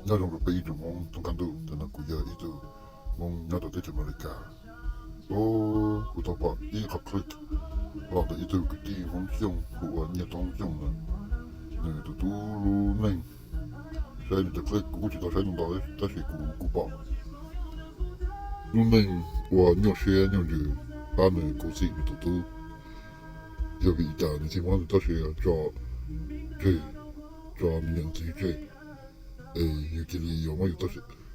Nyob zoo rau peb ib tsoom Hmoob thoob qab ntuj, ntawm no kuv yog ib tug Hmoob nyob rau teb chaws Amelikas. Ub, kuv tau pom ib qho clip los ntawm ib tug kwv tij Hmoob Xyooj hu ua Nyiaj Thoob Xyooj no, nws tus tub lub neej. Saib nws cov clip, kuv kuj tsis tau saib ntau ntau tab sis kuv kuj pom lub neej ua nyuaj siab nyuaj ntsws, pab nws khuv xim nws tus tub. Yog vim li cas nws thiaj muab nws txoj sia tso tseg, tso nws niam txiv tseg, es yus cia li yuav muab yus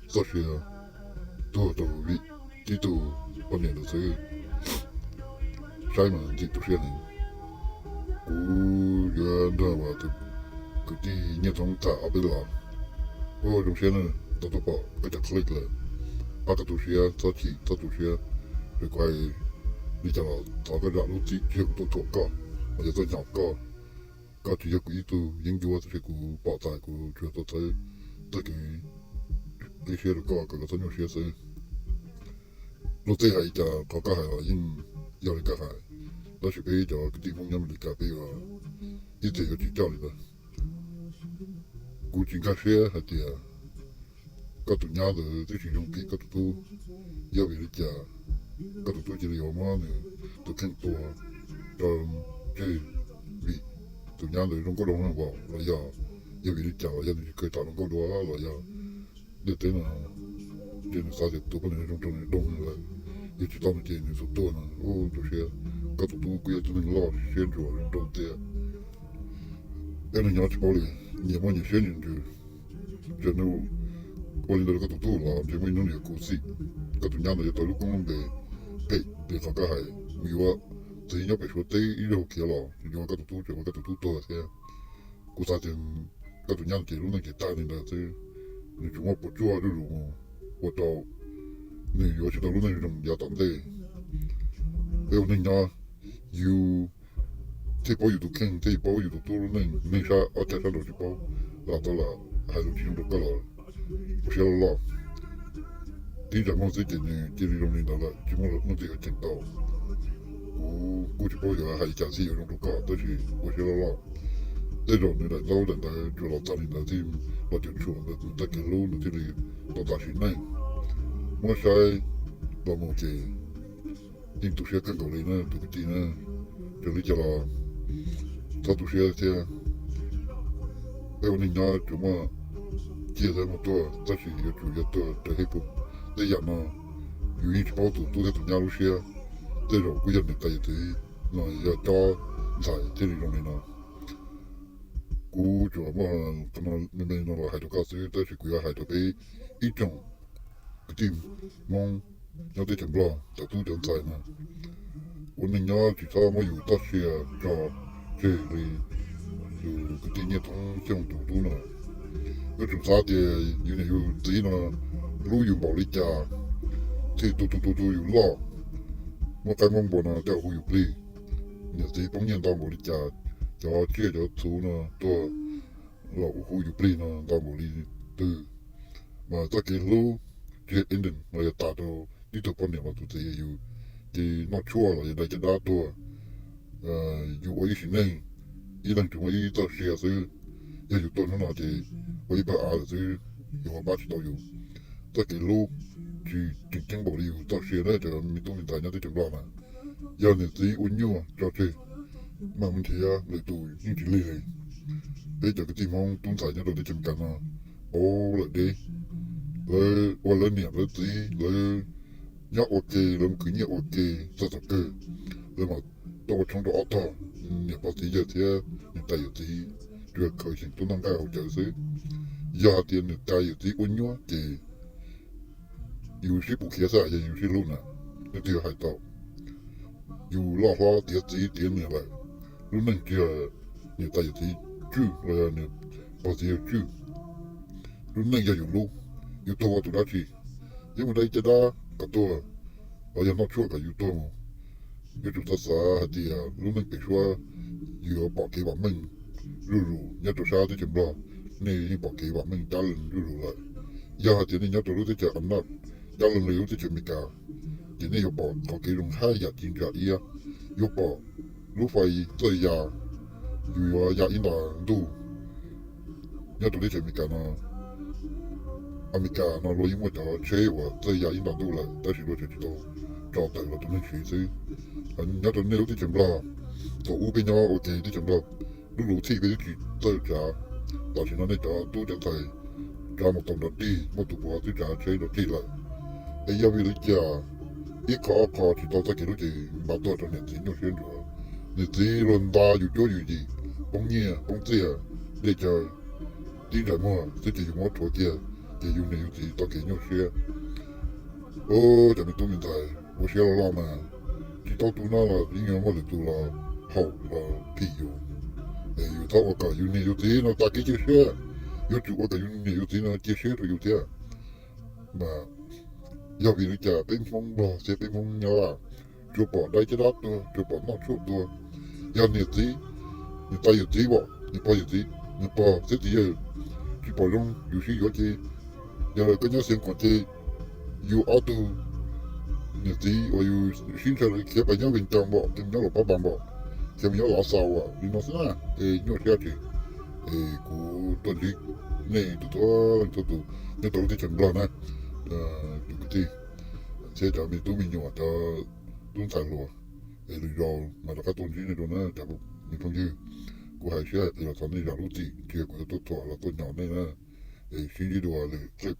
txoj sia tuag rau vim tib tug poj niam ntawd xwb. Saib mas ntxim tu siab heev. Kuv yuav nrog uas tus kwv tij Nyiaj Thoob tham ob peb los. Ua zoo siab na, tau tuaj pom koj cov clip lawm, pab koj tu siab, txhob chim txhob tu siab. Kuv hais li cas los thov koj zam lub txim, tsis yog kuv tuaj thuam koj, los yog tuaj nyom koj. Koj tsis yog kuv ib tug yeeb ncuab, tab sis kuv pom tas kuv tsuas tau txhawb txoj kev ib siab rau koj kom koj txhob nyuaj siab xwb. Luag tej hais li cas qhov koj hais los yeej yog li koj hais, tab sis peb cov kwv tij Hmoob nyob Amelikas peb yuav ib txhis yuav tsis coj li ntawd. Kuv tsis nkag siab hais tias koj tus nyab ntawd twb tsis zoo kiag koj tus tub, yog vim li cas koj tus tub cia li yuav muab nws tus kheej tua rau tseg vim tus nyab ntawd zoo nkauj dua los yog, yog vim li cas los yog nws tsis kheev tham zoo nkauj dua los yog ntiaj teb no ces nws xav tias tus poj niam zoo rau nws doog lawm, yog tsis tau nws ces nws xum tuaj no. Ub, tu siab, koj tus tub kuj yog tug neeg loj siab ntsuas zoo nraug tiag. Peb neeg nyob tsis paub li, nyias muaj nyias siab nyias ntsws. Txawm nws ua li ntawd rau koj tus tub los ntshe muaj ib hnub nws yuav khuv xim. Koj tus nyab ntawd yuav tau lub koob lub npe phem li qhov koj hais, mus yuav txiv nyob pem Suav teb ib zaug khiav los yuav koj tus tub, tseem ua koj tus tub tuag thiab. Kuv xav tias koj tus nyab ces lub neej ces tag li ntawd xwb, nws tsuas muaj puas tsuaj zuj zus mus ua rau nws yuav tsis tau lub neej zoo yav tom ntej. Peb ua neej nyob, yus thiaj paub yus tus kheej thiab yus paub yus tus tub lub neej. Neeg sab ob cag sab nraud tsis paub, lam tau lam hais lus tsis zoo rau koj los ua siab loj loj. Tib zam muag xwb ces nws cia li zoo li ntawd lawm, tsis muaj leej twg yuav cheem tau. Kuv kuj tsis paub yuav hais li cas thiaj yuav zoo rau koj, tab sis ua siab loj loj. Tej zaum nws daim ntaub daim ntawv tsuas los txog li ntawd thiaj los cuam tshuam ntawm nws txoj kev hlub nws thiaj li tau tam sim neej. Muab saib los mus ces yeej tu siab kawg nkaus li na tus kwv tij na. Raws li cas los txhob tu siab thiab. Peb ua neej nyob tsuas muaj ciaj thiab muaj tuag, tab sis yuav tsum yog tuag raws hej pum. Tej yam no yus yeej tsis paub tus tub thiab tus nyab lub siab. Tej zaum kuj yog niam tais yawm txiv no yog cob ntxhais thiaj li zoo li no. Kuv tsuas muaj me me no los hais rau koj xwb, tab sis kuv yuav hais rau peb ib tsoom kwv tij Hmoob nyob teb chaws Nplog cov tub cov ntxhais no, ua neej nyob tsis txhob muab yus txoj sia tso tseg li tus kwv tij Nyiaj Thoob Xyooj tus tub no. Yuav tsum xav tias yus niam yus txiv no hlub yus npaum li cas thiaj tu tu tu tu yus loj, muab qaib muab npua no coj hu yus plig. Niam txiv poob nyiaj ntau npaum li cas, cov tsiaj cov txhu no tuag los hu yus plig no ntau npaum li twg. Mas txoj kev hlub tsis yog ending los yog tas rau tib tug poj niam los tus txiv yus, ces noj tshuaj los yog dai caj dab tuag. Yus ua ib sim neej, ib leeg tsuas muaj ib txoj sia xwb, yog yus tuag hnub no ces ua ib pawg av lawm xwb, yus ho pab tsis tau yus. Txoj kev hlub tsis tseem ceeb npaum li yus txoj sia na cov me tub me ntxhais nyob teb chaws Nplog na. Yog niam txiv ua nyuaj tso tseg, mam mus nrhiav lwm tus yeej tsis lig li. Peb cov kwv tij Hmoob tub ntxhais nyob rau teb chaws Amelikas no, pauv lawm deb. Lawv ua lawv niam lawv txiv, lawv nyob ua ke, lawv mus khwv nyiaj ua ke txog thaum kawg, lawv mam tuaj ua tshoob rau ob tog, niam pog txiv yawg thiab niam tais yawm txiv tsuas khaws xyeem tuaj noj nqaij haus cawv xwb. Yog hais tias niam tais yawm txiv ua nyuaj ces yus sib pus khiav xwb, yog yus sib hlub na, leej twg yuav hais tau? Yus loj hlob tiav txiv tiav niam lawm, lub neej tsis yog niam tais yawm txiv tswj los yog niam pog txiv yawg tswj, lub neej yog yus lub. Yus tuag ua tus dab tsi? Yeej mus dai caj dab kom tuag, los yog noj tshuaj kom yus tuag mus. Yuav tsum txhob xav hais tias lub neej pem suab yus yuav pom kev vam meej zuj zus. Nyob rau sab teb chaws Nplog, nej yeej pom kev vam meej cab lees zuj zus lawm. Yog hais tias nej nyob rau lub teb chaws Am Naj cab lees li lub teb chaws Amelikas, ces nej yuav pom qhov kev zoo hab yam ci ntsa iab, yuav pom lub fais txawj ya, yus yuav ya ib nta ntuj. Nyob rau teb chaws Amelikas no, Amelikas no luag yeej muaj cov tsheb uas txawj ya ib nto ntuj lawm tab sis luag tseem tsis tau tso tawm los rau neeg siv xwb. Nyob rau nej lub teb chaws Nplog, thaum ub peb nyob ua ke teb chaws Nplog, lub lub txhij peb twb tsis txawj tsav, tam sim no nej cov tub cov ntxhais tsav mus tau nrov rig, muaj tus puav twb tsav tsheb nrov rig lawm. Es yog vim li cas ib qho ob qho tsis tau txoj kev hlub ces npaj tuaj rau niam txiv nyuaj siab nrua, niam txiv luag nta yus cuab yus yim, poob nyiaj poob txiaj, dej cawv tib ntsais muag xwb ces yus muab rhuav kiag, ces yus niam yus txiv tau kev nyuaj siab. Ub, cov me tub me ntxhais ua siab loj loj mas, tsis tau tus no los yeej yuav muaj lwm tus los haum los phim yus. Es yus txhob ua kom yus niam yus txiv no tag kev cia siab, yuav tsum ua kom yus niam yus txiv no cia siab rau yus thiab. Mas yog vim li cas peb Hmoob Nplog thiab peb Hmoob Nyab Laj tsuas pom dai caj dab tuag, tsuas pom noj tshuaj tuag? Yog niam txiv, niam tais yawm txiv, niam pog yawm txiv, niam pog thiab txiv yawg tsis pom zoo yus sib yuav ces, yog lawv koj nyob Xiav Khuam ces yus ob tug niam txiv uas yus sib ntshaw lawv khiav pais nyob Vias Cas npaum, khiav mus nyob Luas Pab Npas npaum, khiav mus nyob Lav Xaus li no xwb na. Es nyuaj siab tsis, es kuv tuaj ntsib nej tus tub, tus tub nyob rau lub teb chaws Nplog na, tus kwv tij thiab cov me tub me nyuam, cov tub ntxhais hluas, es lwm zaus mas rov qab tuaj ntsib nej dua na cov me phooj ywg. Kuv hais siab hais qhia los thov nej zam lub txim, tsis yog kuv yuav tuaj thuam los tuaj nyom nej na. Es sib ntsib dua lwm zaus.